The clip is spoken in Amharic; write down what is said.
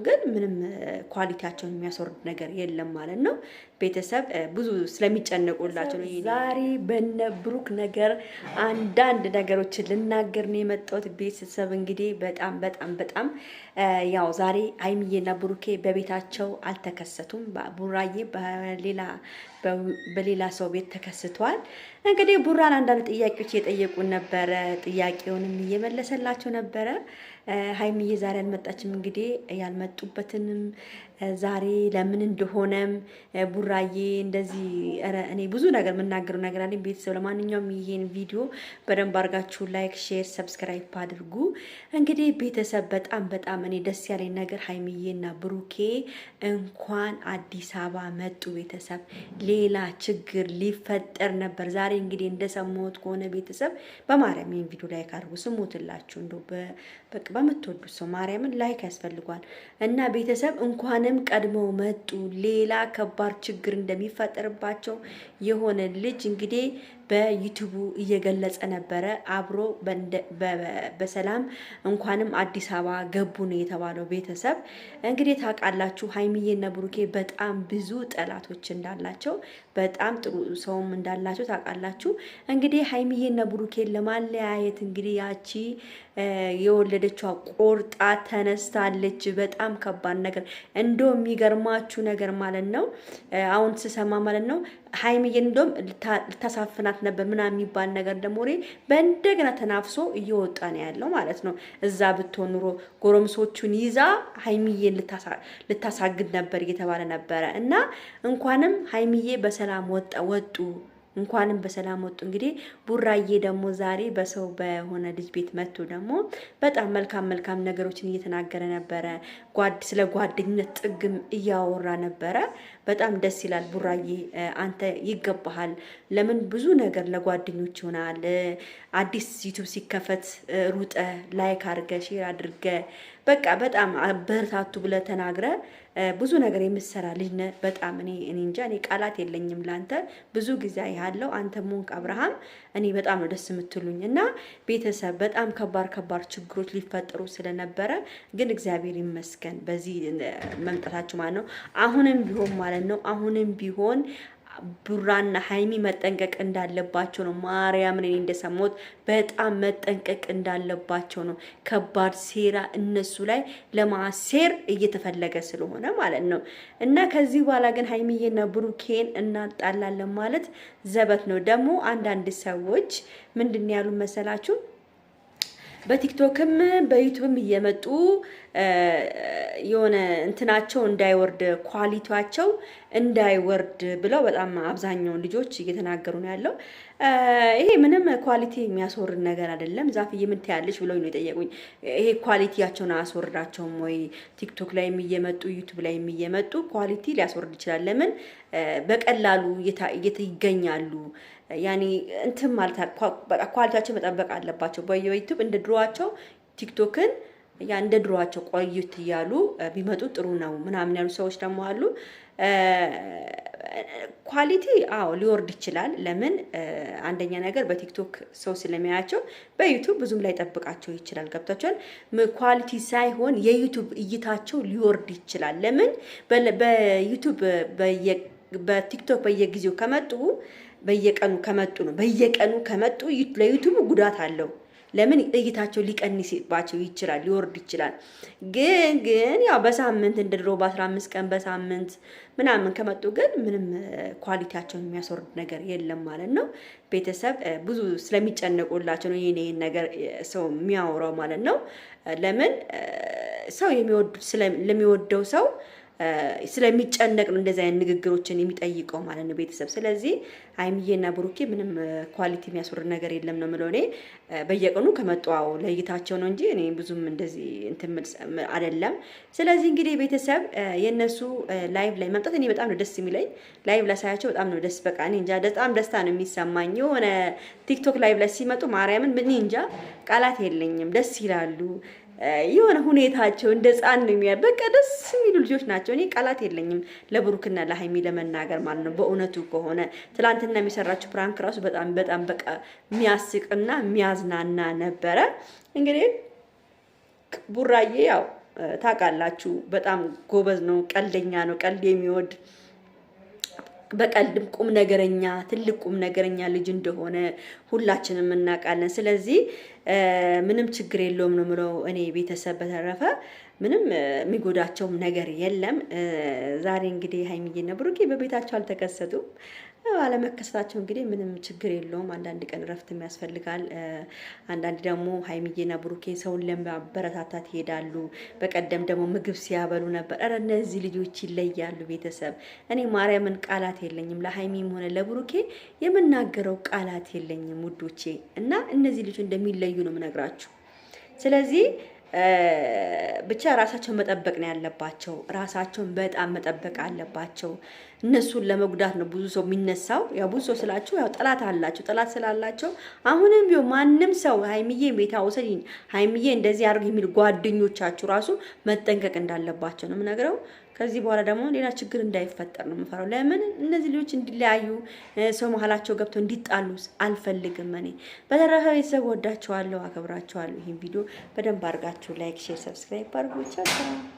ግን ምንም quality ያቸውን የሚያስወርድ ነገር የለም ማለት ነው። ቤተሰብ ብዙ ስለሚጨነቁላቸው ነው። ዛሬ በነ ብሩክ ነገር አንዳንድ ነገሮችን ልናገር ነው የመጣሁት። ቤተሰብ እንግዲህ በጣም በጣም በጣም ያው ዛሬ ሀይሚዬና ብሩኬ በቤታቸው አልተከሰቱም። ቡራዬ በሌላ ሰው ቤት ተከስቷል። እንግዲህ ቡራን አንዳንድ ጥያቄዎች እየጠየቁን ነበረ። ጥያቄውንም እየመለሰላቸው ነበረ። ሀይሚዬ ዛሬ አልመጣችም። እንግዲህ ያልመጡበትንም ዛሬ ለምን እንደሆነም ቡራዬ እንደዚህ እኔ ብዙ ነገር የምናገረው ነገር አለኝ። ቤተሰብ ለማንኛውም ይሄን ቪዲዮ በደንብ አድርጋችሁ like፣ share፣ subscribe አድርጉ። እንግዲህ ቤተሰብ በጣም በጣም እኔ ደስ ያለኝ ነገር ሀይሚዬና ብሩኬ እንኳን አዲስ አበባ መጡ። ቤተሰብ ሌላ ችግር ሊፈጠር ነበር። ዛሬ እንግዲህ እንደሰማሁት ከሆነ ቤተሰብ በማርያም ይሄን ቪዲዮ like አድርጉ። ስሞትላችሁ እንደው በቃ በምትወዱት ሰው ማርያምን like ያስፈልጓል። እና ቤተሰብ እንኳንም ቀድመው መጡ። ሌላ ከባድ ችግር እንደሚፈጠርባቸው የሆነ ልጅ እንግዲህ በዩቱቡ እየገለጸ ነበረ። አብሮ በሰላም እንኳንም አዲስ አበባ ገቡ ነው የተባለው። ቤተሰብ እንግዲህ ታውቃላችሁ ሀይሚዬና ብሩኬ በጣም ብዙ ጠላቶች እንዳላቸው፣ በጣም ጥሩ ሰውም እንዳላቸው ታውቃላችሁ። እንግዲህ ሀይሚዬና ብሩኬን ለማለያየት እንግዲህ ያቺ የወለደችዋ ቆርጣ ተነስታለች። በጣም ከባድ ነገር እንደው የሚገርማችሁ ነገር ማለት ነው አሁን ስሰማ ማለት ነው ሀይሚዬን እንደውም ልታሳፍናት ነበር ምናምን የሚባል ነገር ደግሞ ወሬ በእንደገና ተናፍሶ እየወጣ ነው ያለው ማለት ነው። እዛ ብትሆን ኑሮ ጎረምሶቹን ይዛ ሀይሚዬን ልታሳግድ ነበር እየተባለ ነበረ። እና እንኳንም ሀይሚዬ በሰላም ወጡ፣ እንኳንም በሰላም ወጡ። እንግዲህ ቡራዬ ደግሞ ዛሬ በሰው በሆነ ልጅ ቤት መጥቶ ደግሞ በጣም መልካም መልካም ነገሮችን እየተናገረ ነበረ። ስለ ጓደኝነት ጥግም እያወራ ነበረ። በጣም ደስ ይላል። ቡራዬ አንተ ይገባሃል። ለምን ብዙ ነገር ለጓደኞች ይሆናል። አዲስ ዩቱብ ሲከፈት ሩጠ like አድርገ share አድርገ በቃ በጣም በርታቱ ብለ ተናግረ ብዙ ነገር የምትሰራ ልጅ ነህ። በጣም እኔ እንጃ፣ እኔ ቃላት የለኝም ላንተ። ብዙ ጊዜ ያለው አንተ ሞንክ አብርሃም እኔ በጣም ነው ደስ የምትሉኝ። እና ቤተሰብ በጣም ከባድ ከባድ ችግሮች ሊፈጠሩ ስለነበረ ግን እግዚአብሔር ይመስገን በዚህ መምጣታችሁ ማለት ነው። አሁንም ቢሆን ማለት ነው አሁንም ቢሆን ቡራና ሀይሚ መጠንቀቅ እንዳለባቸው ነው። ማርያምን እኔ እንደሰማሁት በጣም መጠንቀቅ እንዳለባቸው ነው። ከባድ ሴራ እነሱ ላይ ለማሴር እየተፈለገ ስለሆነ ማለት ነው። እና ከዚህ በኋላ ግን ሀይሚዬና ብሩኬን እናጣላለን ማለት ዘበት ነው። ደግሞ አንዳንድ ሰዎች ምንድን ያሉ መሰላችሁ? በቲክቶክም በዩቱብም እየመጡ የሆነ እንትናቸው እንዳይወርድ፣ quality ያቸው እንዳይወርድ ብለው በጣም አብዛኛውን ልጆች እየተናገሩ ነው ያለው። ይሄ ምንም quality የሚያስወርድ ነገር አይደለም። ዛፍዬ ምን ትያለሽ ብለው ነው የጠየቁኝ። ይሄ quality ያቸውን አያስወርዳቸውም ወይ? ቲክቶክ ላይ እየመጡ ዩቱብ ላይ እየመጡ quality ሊያስወርድ ይችላል። ለምን በቀላሉ ይገኛሉ። ያኔ እንትን ማለት quality ያቸው መጠበቅ አለባቸው። በዩቱብ እንደ ድሮዋቸው ቲክቶክን ያ እንደ ድሮዋቸው ቆዩት እያሉ ቢመጡ ጥሩ ነው ምናምን ያሉ ሰዎች ደግሞ አሉ። Quality አዎ ሊወርድ ይችላል። ለምን አንደኛ ነገር በቲክቶክ ሰው ስለሚያያቸው በዩቱብ ብዙም ላይጠብቃቸው ይችላል። ገብታችኋል? Quality ሳይሆን የዩቱብ እይታቸው ሊወርድ ይችላል። ለምን በዩቱብ በቲክቶክ በየጊዜው ከመጡ፣ በየቀኑ ከመጡ ነው፣ በየቀኑ ከመጡ ለዩቱቡ ጉዳት አለው። ለምን እይታቸው ሊቀንስባቸው ይችላል፣ ሊወርድ ይችላል። ግን ያው በሳምንት እንደ ድሮ በ15 ቀን በሳምንት ምናምን ከመጡ ግን ምንም quality ያቸውን የሚያስወርድ ነገር የለም ማለት ነው። ቤተሰብ ብዙ ስለሚጨነቁላቸው ነው ይሄን ነገር ሰው የሚያወራው ማለት ነው። ለምን ሰው ለሚወደው ሰው ስለሚጨነቅ ነው እንደዚህ አይነት ንግግሮችን የሚጠይቀው ማለት ነው ቤተሰብ። ስለዚህ ሀይሚዬና ብሩኬ ምንም quality የሚያስወርድ ነገር የለም ነው የምለው እኔ። በየቀኑ ከመጡ አዎ ለእይታቸው ነው እንጂ እኔ ብዙም እንደዚህ እንትን አይደለም። ስለዚህ እንግዲህ ቤተሰብ የእነሱ live ላይ መምጣት እኔ በጣም ነው ደስ የሚለኝ። Live ላይ ሳያቸው በጣም ነው ደስ፣ በቃ እኔ እንጃ በጣም ደስታ ነው የሚሰማኝ። የሆነ ቲክቶክ live ላይ ሲመጡ ማርያምን እኔ እንጃ ቃላት የለኝም፣ ደስ ይላሉ። የሆነ ሁኔታቸው እንደ ሕፃን ነው የሚያ፣ በቃ ደስ የሚሉ ልጆች ናቸው። እኔ ቃላት የለኝም ለብሩክና ለሀይሚ ለመናገር ማለት ነው። በእውነቱ ከሆነ ትላንትና የሚሰራችው prank ራሱ በጣም በጣም በቃ የሚያስቅና የሚያዝናና ነበረ። እንግዲህ ቡራዬ ያው ታውቃላችሁ፣ በጣም ጎበዝ ነው፣ ቀልደኛ ነው፣ ቀልድ የሚወድ፣ በቀልድም ቁም ነገረኛ፣ ትልቅ ቁም ነገረኛ ልጅ እንደሆነ ሁላችንም እናውቃለን። ስለዚህ ምንም ችግር የለውም ነው የምለው እኔ ቤተሰብ። በተረፈ ምንም የሚጎዳቸውም ነገር የለም። ዛሬ እንግዲህ ሀይሚዬና ብሩኬ በቤታቸው አልተከሰቱም። አለመከሰታቸው እንግዲህ ምንም ችግር የለውም። አንዳንድ ቀን እረፍትም ያስፈልጋል። አንዳንድ ደግሞ ሀይሚዬና ብሩኬ ሰውን ለማበረታታት ይሄዳሉ። በቀደም ደግሞ ምግብ ሲያበሉ ነበር። ኧረ እነዚህ ልጆች ይለያሉ። ቤተሰብ፣ እኔ ማርያምን ቃላት የለኝም። ለሀይሚም ሆነ ለብሩኬ የምናገረው ቃላት የለኝም ውዶቼ። እና እነዚህ ልጆች እንደሚለዩ ነው የምነግራችሁ። ስለዚህ ብቻ ራሳቸውን መጠበቅ ነው ያለባቸው። ራሳቸውን በጣም መጠበቅ አለባቸው። እነሱን ለመጉዳት ነው ብዙ ሰው የሚነሳው። ያው ብዙ ሰው ስላችሁ ያው ጠላት አላቸው። ጠላት ስላላቸው አሁንም ቢሆን ማንም ሰው ሀይሚዬ ቤታ ውሰጂኝ፣ ሀይሚዬ እንደዚህ አድርግ የሚል ጓደኞቻችሁ ራሱ መጠንቀቅ እንዳለባቸው ነው የምነግረው። ከዚህ በኋላ ደግሞ ሌላ ችግር እንዳይፈጠር ነው የምፈራው። ለምን እነዚህ ልጆች እንዲለያዩ፣ ሰው መሀላቸው ገብተው እንዲጣሉ አልፈልግም እኔ። በተረፈ ቤተሰብ ወዳቸዋለሁ፣ አከብራቸዋለሁ። ይህን ቪዲዮ በደንብ አድርጋችሁ like፣ share፣ subscribe አድርጉ። ቻው።